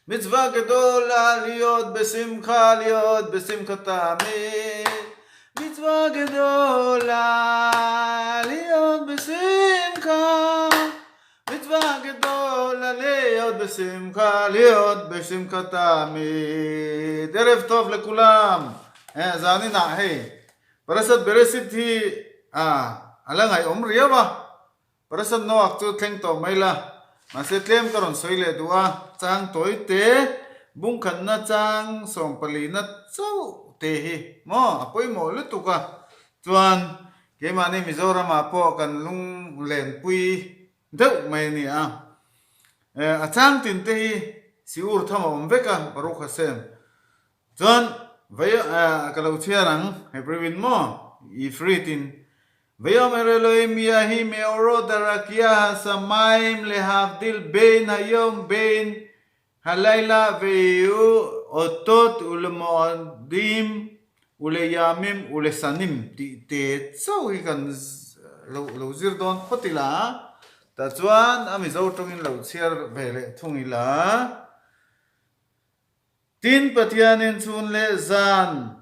Mitzvah gedola liot besimcha liot besimcha tamid Mitzvah gedola liot besimcha Mitzvah gedola liot besimcha liot besimcha tamid Erev tov lekulam Zaninah hei Parashat Bereshit hi a la ngaihawm riau a. Parasat Noak chu thleng tawh mai la, mahse tlem ka rawn sawi leh duh a, chang tawi te, bungkhatna chang sawmpalina chauh te hi maw a pawimawh lutuk a, chuan keimahni Mizoramah pawh kan lunglenpui deuh mai a ni a, a chang tin te hi siur tham a awm vek a, Baruch Hashem. Chuan vei ka lo chhiar ang, Hebrew in maw, Ifrit in, Vayomer Elohim yahi meorot harakia hasamayim lehavdil bein hayom bein halayla veyihu otot ulemoadim uleyamim ulesanim tih te chauh hi kan lo lo zir dawn phawt ila tah chuan a Mizo tawngin lo chhiar ve leh thung ila. Tin Pathianin chhun leh zan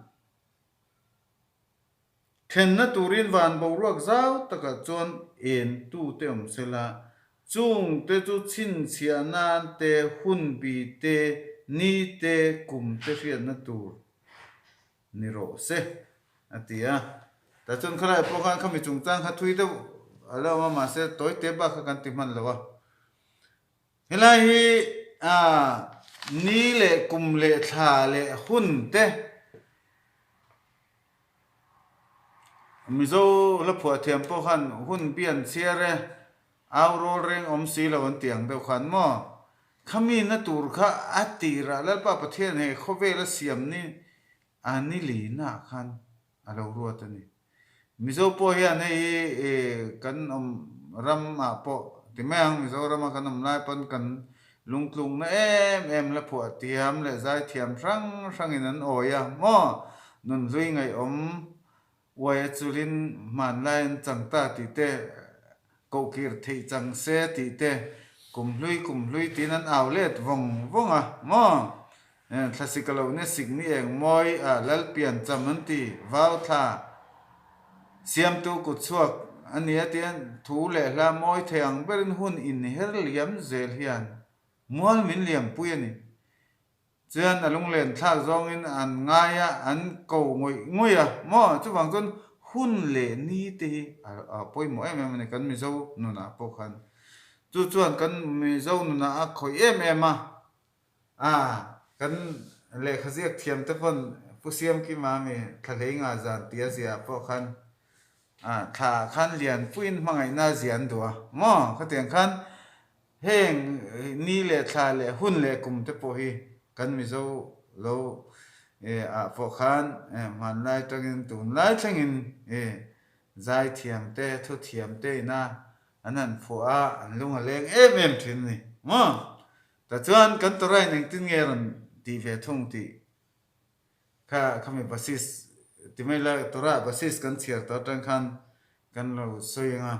Thenna turin van boruak zau takah chuan en tute awm sela, chungte chu chhinchhiah nan te, hunbi te, ni te, kum te hriatna tur ni rawh se, a ti a. Tah chuan khalai pawh khan khami chungchang kha thui deuh a la awm a, mahse tawi te bak kha kan ti hman lo a. Helai hi ni leh kum leh thla leh hun te Mizo la phuah thiam pawh khan hun bi an chhiar e, au rawl reng awm si lo an tih ang deuh khan maw? Khami na tur kha a tirah Lalpa Pathian he khawvel a siam ni a ni lina khan a lo ruat a ni. Mizo pawh hian hei hi kan awm ram ah pawh ti mai ang, Mizoram a kan awm lai pawn kan lungtlukna em em la phuah thiam leh zai thiam hrang hrang in an awi a maw? Nunhlui ngaihawm uai a chulin hmanlai an chang ta tih te Kohkir theih chang se tih te kum hlui kum hlui tiin an au let vawng vawng a maw? Thlasik a lo ni sik ni eng mawi a Lalpian cham an ti vau thla siamtu kut chhuak a ni a tia thu leh hla mawi thei ang berin hun inher liam zel hian mual min liampui a ni. Chuan a lunglen thlak zawngin an ngai a, an ko ngawih ngawih a maw? Chuvang chuan hun leh ni te hi a pawimawh em em a ni kan Mizo nunah pawh khan. Chu chuan kan Mizo nunah a khawih em em a, a kan lehkha ziak thiam te pawn Pu Siamkima mi Thlahlei nga zan tih a ziah ah pawh khan a thla ah khan lianpuiin hmangaihna a ziah an duh a maw? Khatiang khan Heng ni leh thla leh hun leh kum te pawh hi kan Mizo lo ah pawh khan hmanlai tangin tunlai thlengin zaithiam te thuthiam te ina an han phuah a, an lung a leng em em thin a ni maw? Tah chuan kan Torah in engtin nge a rawn tih ve thung tih kha khami basis ti mai la Torah basis kan chhiar tawh atang khan kan lo sawi ang a.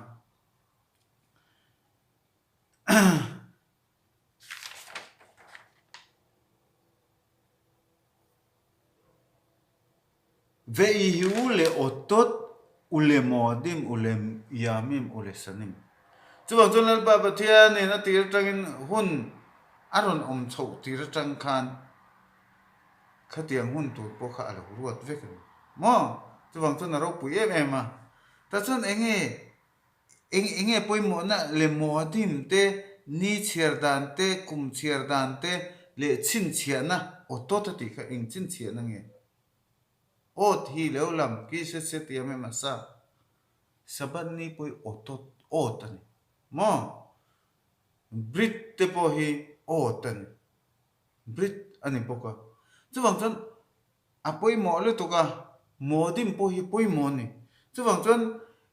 Ve'ihiu le otot ule moadim ule yamim ule sanim. Chuvang chuan Lalpa Pathianin a tir atangin hun a rawn awm chhoh tir atang khan khatiang hun tur pawh kha a lo ruat vek a ni maw? Chuvang chuan a ropui em em a. Tah chuan enge Eng enge pawimawhna le moadim te, ni chhiar dan te, kum chhiar dan te leh chhinchhiahna awtawt a tih kha eng chhinchhiahna nge? Awt hi lo lam ki se se ti em em a sa. Sabbath ni pawh hi awtawt awt a ni maw? Brit te pawh hi awt a ni. Brit a ni bawk a. Chuvang chuan A pawimawh lutuk a, Modim pawh hi pawimawh a ni. Chuvang chuan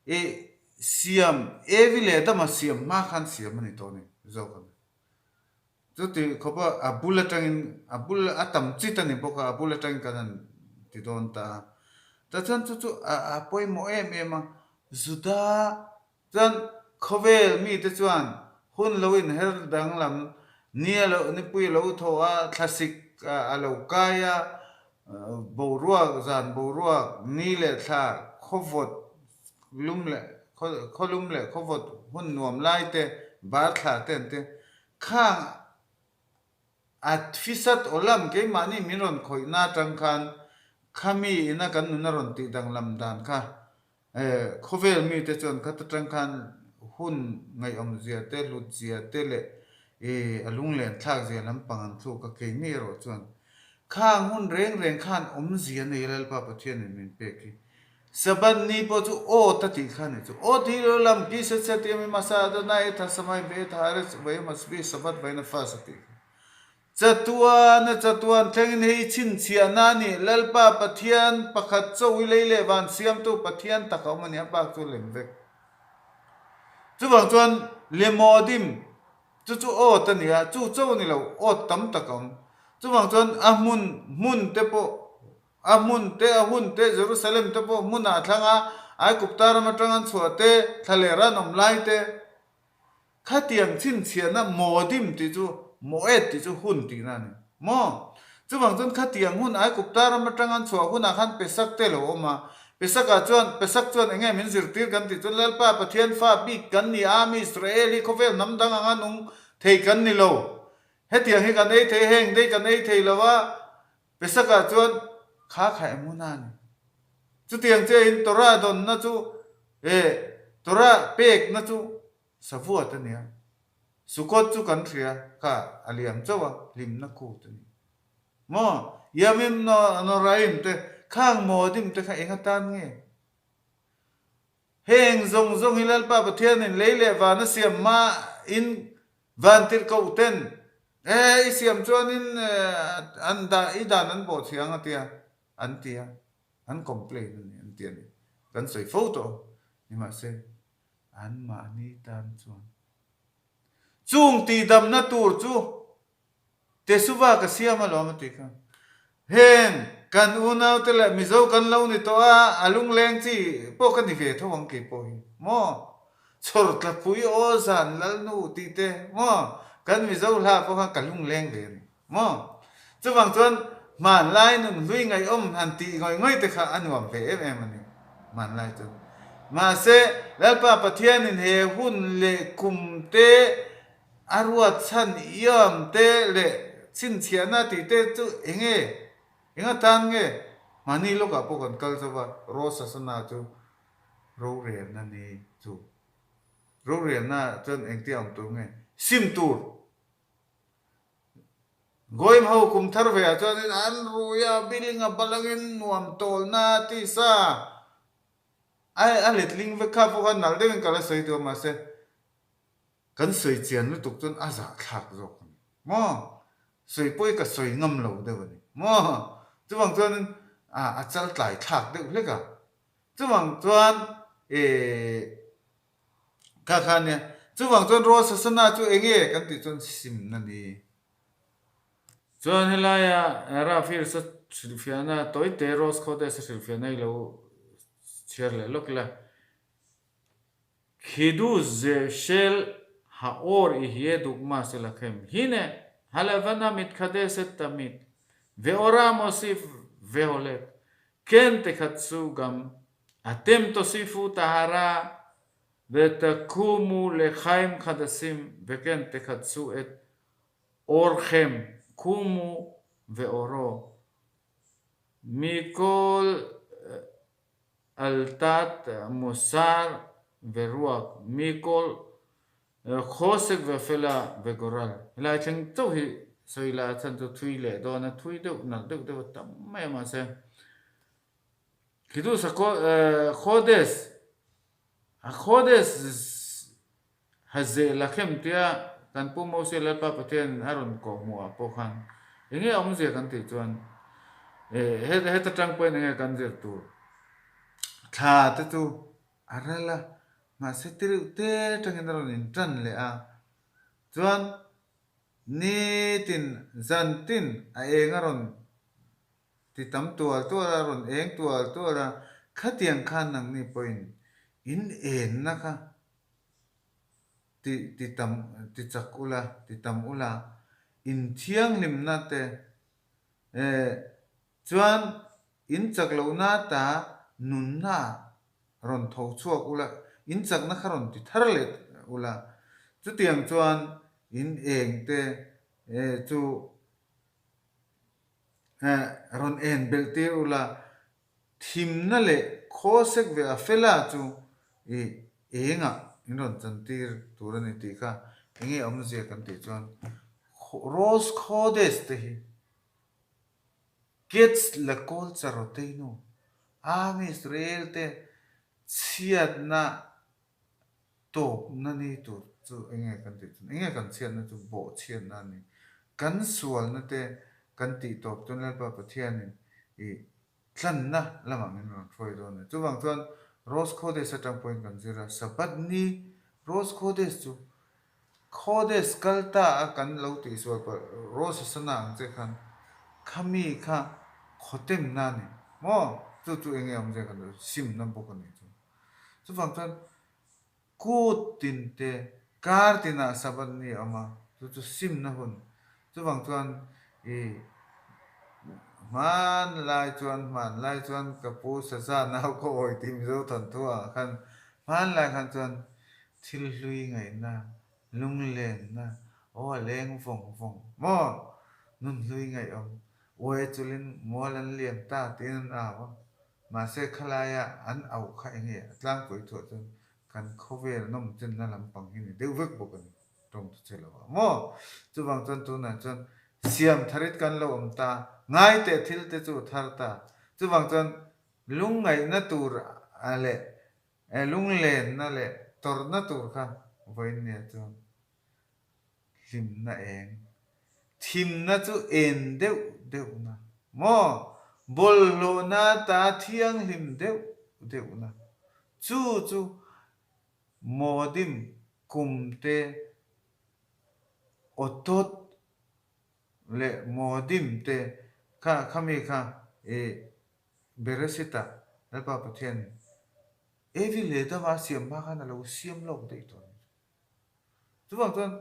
i siam Evi leh Adama siam hma khan siam a ni tawh a ni zawk a ni. Chuti khawpa a bul atangin a bul a tam chit a ni bawk a, a bul atangin kan han ti dawn ta a. Tah chuan chu chu a pawimawh em em a, Juda Chuan khawvel mite chuan hun lo inher danglam Ni a lo, nipui a lo thaw a, thlasik a lo kai a, boruak, zan boruak, ni leh thla, khawvawt lum leh khawlum leh khawvawt hun nuam lai te, bar thla te an ti. Khang a tfisat awlam keimahni min rawn khawihna atang khan khami ina kan nuna rawn tih danglam dan kha Khawvel mite chuan khat atang khan hun ngaihawm zia te, hlut zia te leh a lunglen thlak zia lampang an thluk a, keini erawh chuan khang hun reng reng khan awmzia nei a Lalpa Pathianin min pek hi. Sabbath ni pawh chu awt a tih kha a ni chu. Awt hi lo lam ki set set yami masa Adonai et hasamai ve et haaretz vayom hasvi Sabbath vayinafas a tih kha. Chatuan a chatuan thlengin hei chhinchhiahna a ni. Lalpa Pathian pakhat chaw i lei leh van siamtu Pathian tak a awm a ni, a bak chu lem vek. Chuvang chuan Lemodim chu chu awt a ni a, chu chaw a ni lo, awt tam tak a awm. Chuvang chuan a hmun hmun te pawh, a hmun te, a hun te, Jerusalem te pawh hmunah a thlang a, Aigupta ram atang an chhuah te, thlalera an awm lai te, Khatiang chhinchhiahna Moadim tih chu Moed tih chu hun tihna a ni maw? Chuvang chuan khatiang hun Aigupta ram atang an chhuah hunah khan Pesak te lo awm a. Pesakah chuan Pesak chuan eng nge min zirtir kan tih chuan Lalpa Pathian fa bik kan ni a, mi Israel hi khawvel hnam dang anga nung thei kan ni lo. Hetiang hi kan ei thei heng dei kan ei thei lo a, Pesakah chuan kha kha emuna a ni. Chutiang chiahin Torah dawnna chu eh Torah pekna chu Savuat a nia. Sukot chu kan hria kha a liam chauh a, hlimna khut a ni. Maw? Yamim Noraim te, khang Moadim te kha eng atan nge? Heng zawng zawng hi Lalpa Pathianin lei leh van a siam hma in van tirhkoh ten e i siam chuanin an dah i dan an bawh thiang a tia an ti a, an complain a ni an ti a ni. Kan sawi fo tawh a, nimahse Anmahni tan chuan chung tihdamna tur chu Tesuva ka siam alawm a ti kha. Heng kan unaute leh Mizo kan lo ni tawh a, a lungleng chi pawh ka ni ve tho ang kei pawh hi maw? Chhawrtlapui aw zan lalnu tih te maw? Kan Mizo hla pawh khan ka lungleng ve a ni. Maw? Chuvang chuan hmanlai nun hlui ngaihawm han tih ngawih ngawih te kha a nuam ve em em a ni, hmanlai chuan. Mahse, Lalpa Pathianin he hun leh kum te, a ruat chhan iam te leh chhinchhiahna tih te chu eng nge, eng atan nge? Mahni lawkah pawh kan kal zo va, Rosh Hashanah chu rorelna ni chu. Rorelna chuan engtia awm tur nge? Sim tur! Goim ho kum thar ve ah chuanin an rui a, building a balangin nuam tawlna tisa a letling vek kha pawh khan nalh deuhin ka la sawi duh a mahse kan sawi chian lutuk chuan a zahthlak zawk a ni maw? Sawi pawh hi ka sawi ngam lo deuh a ni maw? Chuvang chuanin a chal tlai thlak deuh hlek a, chuvang chuan eh Kha kha nia. Chuvang chuan Rosh Hashanah chu eng nge kan tih chuan simna ni. Chuan helaia Rav Hirsch-a hrilhfiahna tawite Rosh Chodesh-a hrilhfiahna hi lo chhiar leh lawk ila. Khidush ze shel ha'or ihye dugma selachem hine halevana mitchadeset tamid ve'ora mosif veholek ken tekhatsu gam Atem tosifu tahara vetakumu lechaim chadasim veken tekhatsu et orchem kumu ve'oro mikol altat musar veruak mikol khawsek vefela vegoral. Helai thleng chauh hi sawi la chhan chu thui leh dawn a, thui deuh nalh deuh deuh a tam mai a mahse Khitu Khodes, a Khodes ha zeh la khem tia kan Pu Moses Lalpa Pathian a rawn kawh hmuh ah pawh khan eng nge awmzia kan tih chuan heta tang pawhin eng nge kan zir tur thla te chu a ral a, mahse tireuh te tangin a rawn intan leh a, chuan nitin zantin a eng a rawn Ti tam tual tual a, rawn eng tual tual a, khatiang khan nangni pawhin in enna kha ti ti tam ti chak ula, ti tam ula. Inthianghlimna te chuan in chak lohna ta nunna rawn tho chhuak ula, in chakna kha rawn ti thar leh ula, chutiang chuan in eng te chu rawn en belh tir ula, Thimna leh khawsek ve a fela chu i engah in rawn chantir tur a ni tih kha enge awmzia kan tih chuan Rose Khodes te hi Kets la kawl charoteinu Am Israel te chhiatna tawpna ni tur chu enge kan tih chuan enge kan chhiatna chu bawhchhiatna a ni. Kan sualna te kan tih tawp chuan Lalpa Pathianin i tlanna lamah min rawn hruai dawn a ni. Chuvang chuan Rosh Khodesh atang pawhin kan zir a, Sabbath ni Rosh Khodesh chu Khodesh kal ta a kan lo tihsual palh Rosh Hashanah ang che khan khami kha khawtemna a ni maw? Chu chu enge awmzia kan simna bawk a nih chu. Chuvang chuan kut tin te kar tinah Sabbath ni a awm a, chu chu simna hun. Chuvang chuan i hmanlai chuan hmanlai chuan ka pu Saza nau ka awi tih Mizo thawnthu ah khan hmanlai khan chuan thil hlui ngaihna, lunglenna, aw a leng vawng vawng maw? Nun hlui ngaihawm, uai chulin mual an liam ta tiin an au a. Mahse khalaia an auh kha enge a tlangpui thuah chuan kan khawvel nawm chenna lampang hi ni deuh vek bawk a ni, tawng thu che lo ah maw? Chuvang chuan tunah chuan siam tharit kan lo awm ta, ngai teh thil te chu thar ta. Chuvang chuan lungngaihna tur leh lunglenna leh tawrhna tur kha vawiin nia chuan Hlimna eng? Thimna chu en deuh deuhna maw? Bawlhhlawhna ta thianghlim deuh deuhna. Chu chu Modim kumte awtawt leh Modim te kha khami kha i Beresita Lalpa Pathian Evi leh Adama a siam hma khan a lo siam lawk daih tawh a ni. Chuvang chuan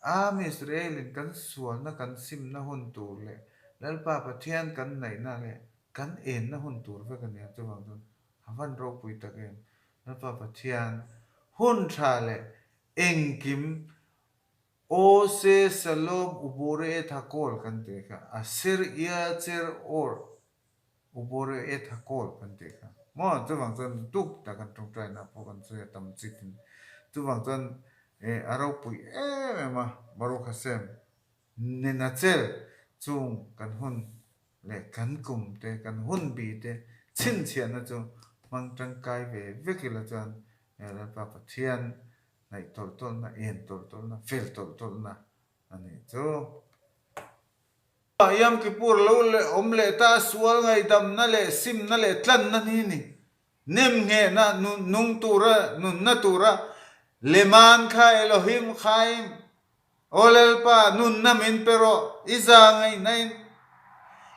Am Israel-in kan sualna kan simna hun tur leh Lalpa Pathian kan naihna leh kan enna hun tur vek a nia. Chuvang chuan a van ropui tak em. Lalpa Pathian hun tha leh engkim Aw se Salom Ubore e Thakol kan tih kha a ser ia cher or U Bore e tha kawl kan tih kha maw chuvang chuan tuk tak kan tawngtaina pawh kan sawi a tam chik in chuvang chuan e a ropui em em a Baruch Hashem Nenachel chung kan hun leh kan kum te kan hun bi te chhinchhiahna chu hmang tangkai ve vek ila chuan Lalpa Pathian hnaih tawlh tawlhna en tawlh tawlhna fel tawlh tawlhna a nih chu. Yom Kippur lo awm leh ta sual ngaihdamna leh simna leh tlanna ni ni. Nem nghehna nung tura nunna tura Leman kha Elohim Chaim Aw Lalpa nunna min pe rawh i za ngaihna in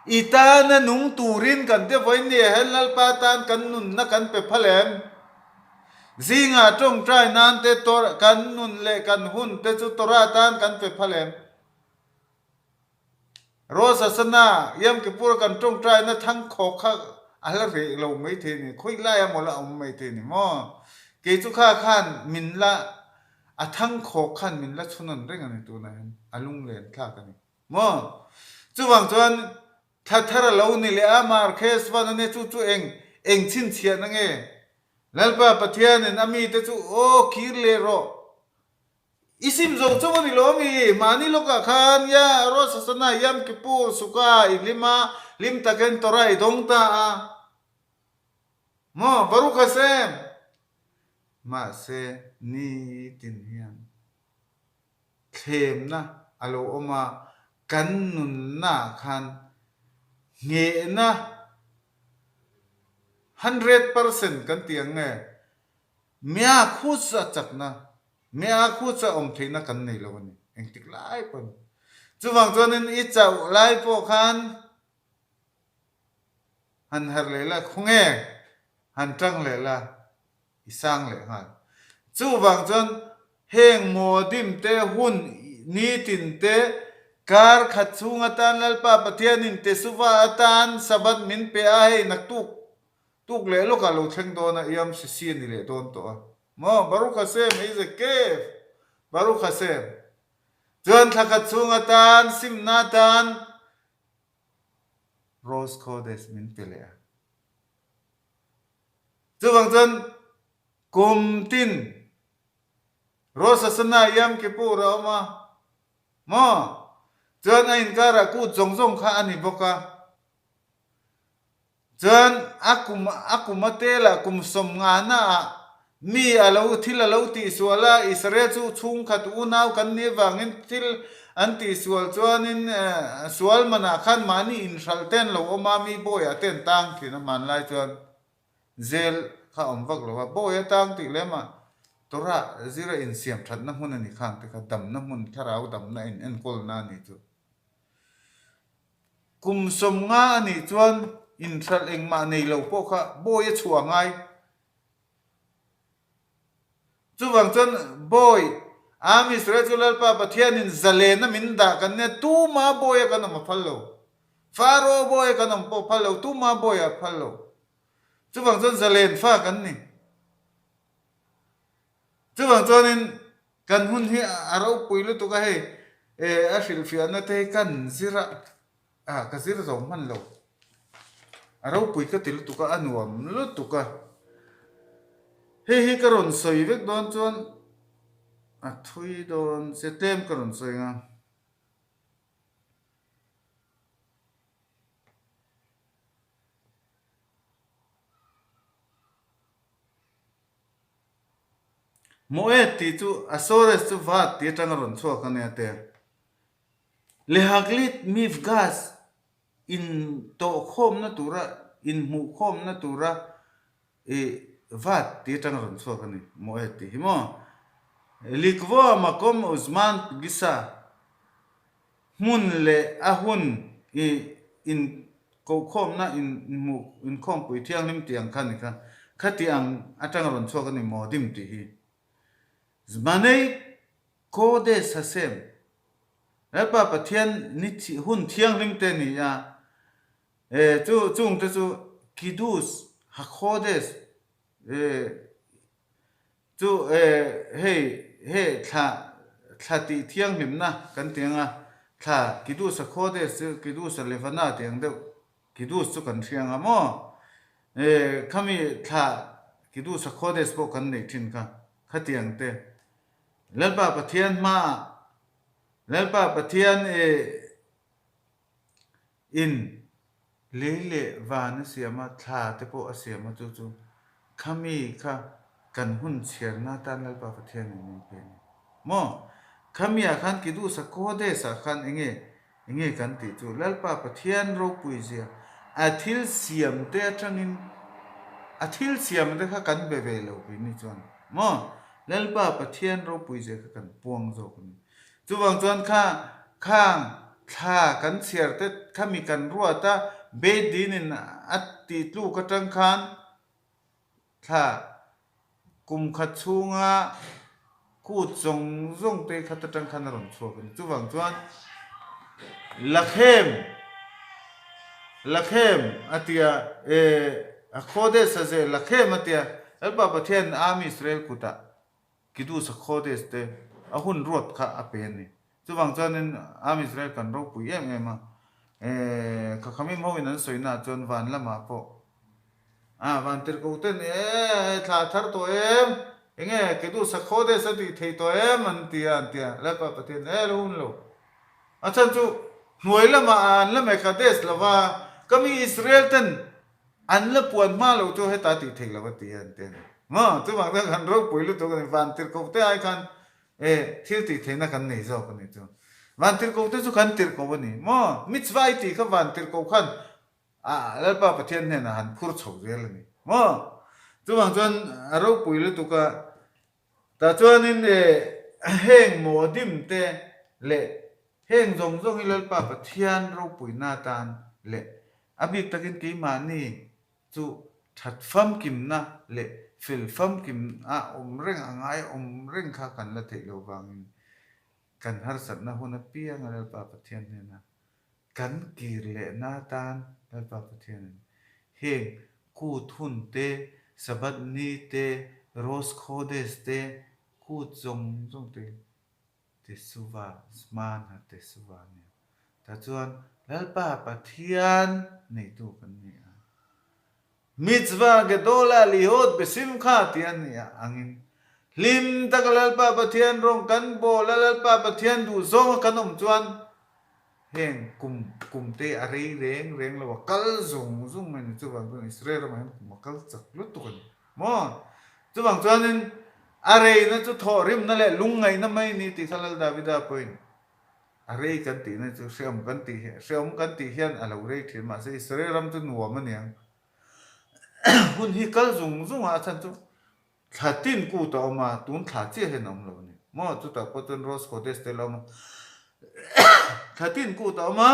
i tana nung turin kan ti vawiin ni hian Lalpa tan kan nunna kan pe phal em? Zingah tawngtai nan te kan nun leh kan hun te chu Torah tan kan pe phal em? Rosh Hashanah, Yom Kippur kan tawngtaina thang khawk kha a la reh lo maithei ni, khawi lai a maw la awm maithei ni maw? Kei chu kha khan min la, a thang khawk khan min la chhunawn reng a ni tunah hian, a lunglen thlak a ni maw? Chuvang chuan thla thar a lo ni leh a, Markhes van a nia, chu chu eng, eng chhinchhiahna nge? Lalpa Pathianin a mite chu, Aw kir leh rawh, I sim zo chauh a ni lo ami? Mahni lawkah khan ya Rosh Hashanah, Yom Kippur, Sukkah i hlim a, hlim takin Torah i dawng ta a. Maw? Baruch Hashem! Mahse, nitin hian thlemna a lo awm a, kan nunnaah khan nghehna 100% kan ti ang nge? Mia khuch a chakna, mia khuch a awm theihna kan nei lo a ni, engtik lai pawh a ni. Chuvang chuanin i chauh lai pawh khan han harh leh la, khawnge han tang leh la, i sang leh nghal. Chuvang chuan heng mawdim te hun Nitin te kar khat chhung atan Lalpa Pathianin Tesuva atan Sabbath min pe a, hei naktuk tuk leh lawkah lo thleng dawn a, Yom Shishi a ni leh dawn tawh a. Maw? Baruch Hashem, eize kef! Baruch Hashem. Chuan thla khat chhung atan simna atan Rosh Chodesh min pe leh a. Chuvang chuan kum tin Rosh Hashanah Yom Kippur a awm a maw? Chuan a inkarah kut zawng zawng kha a ni bawk a. Chuan a kum a kum a telah kum sawmngahna ah mi a lo thil a lo tihsual a, Israel chu chhungkhat unau kan nih avangin thil an tihsual chuanin sual manah khan mahni inhralh te an lo awm a, mi bawiah te an tang thin a hmanlai chuan zel kha a awm vak lo a, bawi a tang tih lem ah Torah zira insiam thatna hmun a ni khang te kha damna hmun thlarau damna in enkawlna a ni chu. Kum 50 a nih chuan inhralh engmah nei lo pawh kha bawi a chhuah ngai. Chuvang chuan bawi, Am Israel chu Lalpa Pathianin zalena min dah kan nia, tuma bawi a kan awm a phal lo. Pharaoh bawi a kan awm pawh a phal lo, tuma bawi a phal lo. Chuvang chuan zalen fa kan ni. Chuvang chuanin kan hun hi a ropui lutuk a hei a hrilhfiahna te hi kan zir a, ah ka zir zo hman lo. A ropui ka ti lutuk a, a nuam lutuk a. Hei hi ka rawn sawi vek dawn chuan a thui dawn che tlem ka rawn sawi ang a. Moed tih chu Asores chu Vad tih atanga rawn chhuak a nia te. Lehaglit Mifgas in tawhkhawmna tura inhmuhkhawmna tura ih Vad tih atanga rawn chhuak a ni Moed tih hi maw. Likvoa Makom Uzman Pgisa Hmun leh a hun i inkohkhawmna inhmuh inkhawmpui thianghlim tih ang kha ni kha. Khati ang atanga rawn chhuak a ni maw dim tih hi. Zmanei Kodesh Hashem, Lalpa Pathian ni hun thianghlim te ni a, e chu chungte chu Kiddush HaKhodesh e Chu e hei he thla thla tih thianghlimna kan ti ang a, thla Kiddusa Khodesh chu Kiddusa Levana tih ang deuh Kiddush chu kan hria ang a maw? E khami thla Kiddusa Khodesh pawh kan neih thin kha khatiang te Lalpa Pathian hmaah Lalpa Pathian e In lei leh van a siam a, thla te pawh a siam a, chu chu khami kha kan hun chhiarna atan Lalpa Pathianin min pe a ni. Maw? Khami ah khan Kidusa Kodes ah khan enge enge kan tih chu Lalpa Pathian ropui zia a thil siam te atangin a thil siam te kha kan be ve lo keini chuan maw? Lalpa Pathian ropui zia kha kan puang zawk a ni. Chuvang chuan kha khang thla kan chhiar te khami kan ruat a, Beit Din in a tih tluk atang khan thla kum khat chhunga kut zawng zawng te khat atang khan a rawn chhuak a ni. Chuvang chuan Lakhem Lakhem a tia e a Khodesh a zeh Lakhem a tia Lalpa Pathian Am Israel kutah Kiddush Khodesh te a hun ruat kha a pe a ni. Chuvang chuanin Am Israel kan ropui em em a, Khakhamim hoin an sawina chuan van lamah pawh a van tirhko ten e thla thar tawh em, enge Kiddush Khodesh a tih thei tawh em an ti a an ti a, Lalpa Pathian e lo hun lo. A chhan chu hnuai lamah an la Mekadesh lova ka mi Israel ten An la puan hma lo chu heta tih theih lo a ti a an ti a ni. Maw? Chuvang chuan kan ropui lutuk a ni. Van tirhkoh te ai khan e thil tih theihna kan nei zawk a ni chu. Van tirhkoh te chu kan tirhkoh a ni. Maw? Mitzvah i tih kha van tirhkoh khan a Lalpa Pathian hnenah han phur chho zel a ni. Maw? Chuvang chuan a ropui lutuk a. Tah chuanin e heng mawdim te leh heng zawng zawng hi Lalpa Pathian ropuina atan leh a bik takin keimahni chu that famkimna leh fel famkim a awm reng a ngai awm reng kha kan la theih lo vangin. Kan harsatna hun apianga Lalpa Pathian hnena kan kir lehna atan Lalpa Pathianin heng kut hun te, Sabbath ni te, Rosh Chodesh te, kut zawng zawng te Tesuva, Zman ha Tesuva a nia. Tah chuan Lalpa Pathian neitu kan ni a. Mitzvah Gedolah Lihot Besimcha tih a ni a angin hlim taka Lalpa Pathian rawng kan bawl a, Lalpa Pathian duh zawnga kan awm chuan heng kum kum te a rei reng reng lo a, kal zung zung mai a ni. Chuvang chuan Israel ramah hian kum a kal chak lutuk a ni maw? Chuvang chuanin a reina chu thawhrimna leh lungngaihna mai a ni tih kha Lal Davida pawhin a rei kan tihna chu hreawm kan tih hi hreawm kan tih hian a lo rei thin mahse Israel ram chu nuam a niang hun hi kal zung zung a a chhan chu thla tin kut a awm a tun thla chiah hian a awm lo a ni maw chutah pawh chuan Rosh Chodesh te la awm a thla tin kut a awm a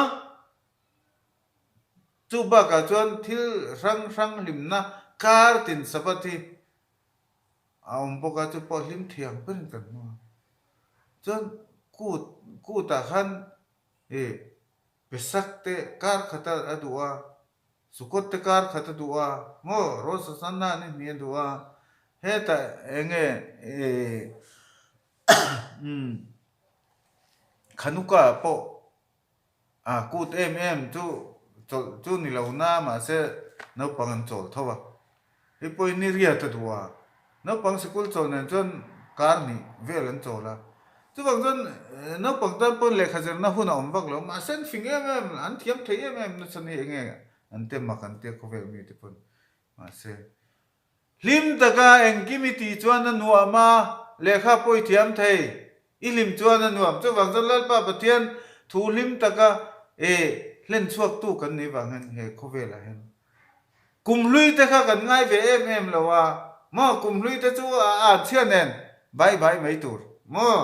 chu bakah chuan thil hrang hrang hlimna kar tin Sabbath hi a awm bawk a chu pawh hlim thiam berin kan hmang a chuan kut kutah khan ih Pesak te kar khat a duh a Sukkot te kar khat a duh a maw Rosh Hashanah ni hnih a duh a hetah eng nge ih umm Hanukkah pawh A kut em em chu chawlh chu ni lo na mahse naupang an chawl tho a, hei pawhin ni riat a duh a, naupang sikul chawl nen chuan kar hnih vel an chawl a, chuvang chuan naupang tan pawn lehkha zirna hun a awm vak lo mahse an fing em em an thiam thei em em nasa ni enge an te mak an tia khawvel mite pawn mahse Hlim taka engkim i tih chuan a nuam a, lehkha pawh i thiam thei. I hlim chuan a nuam. Chuvang chuan Lalpa Pathian thu hlim taka e hlen chhuaktu kan nih vang hian he khawvelah hian kumhlui te kha kan ngai ve em em lo a maw? Kumhlui te chu a anchhia nen bai bai mai tur maw?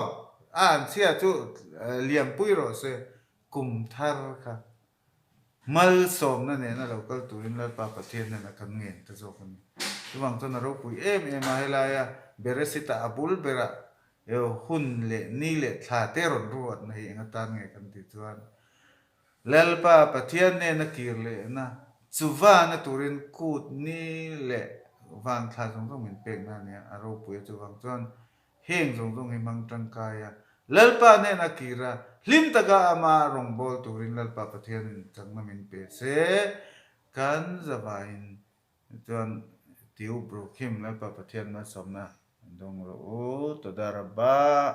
A anchhia chu liampui rawh se kum thar kha. Malsawmna nena lo kal turin Lalpa Pathian hnenah kan ngen ta zawk a ni. Chuvang chuan a ropui em em a, helaia Beresita a bul berah hun leh ni leh thla te rawn ruatna hi eng atan nge kan tih chuan Lalpa Pathian nena kir lehna chuvana turin kut ni leh vang thla zawng zawng min pekna a nia, a ropui a chuvang chuan Heng zawng zawng hi hmang tangkai a, Lalpa hnena kir a, hlim taka ama rawngbâwl turin Lalpa Pathianin chakna min pe se, kan zavaiin chuan Tiu Brukhim Lalpa Pathian malsawmna dawng rawh u, Toda Rabba.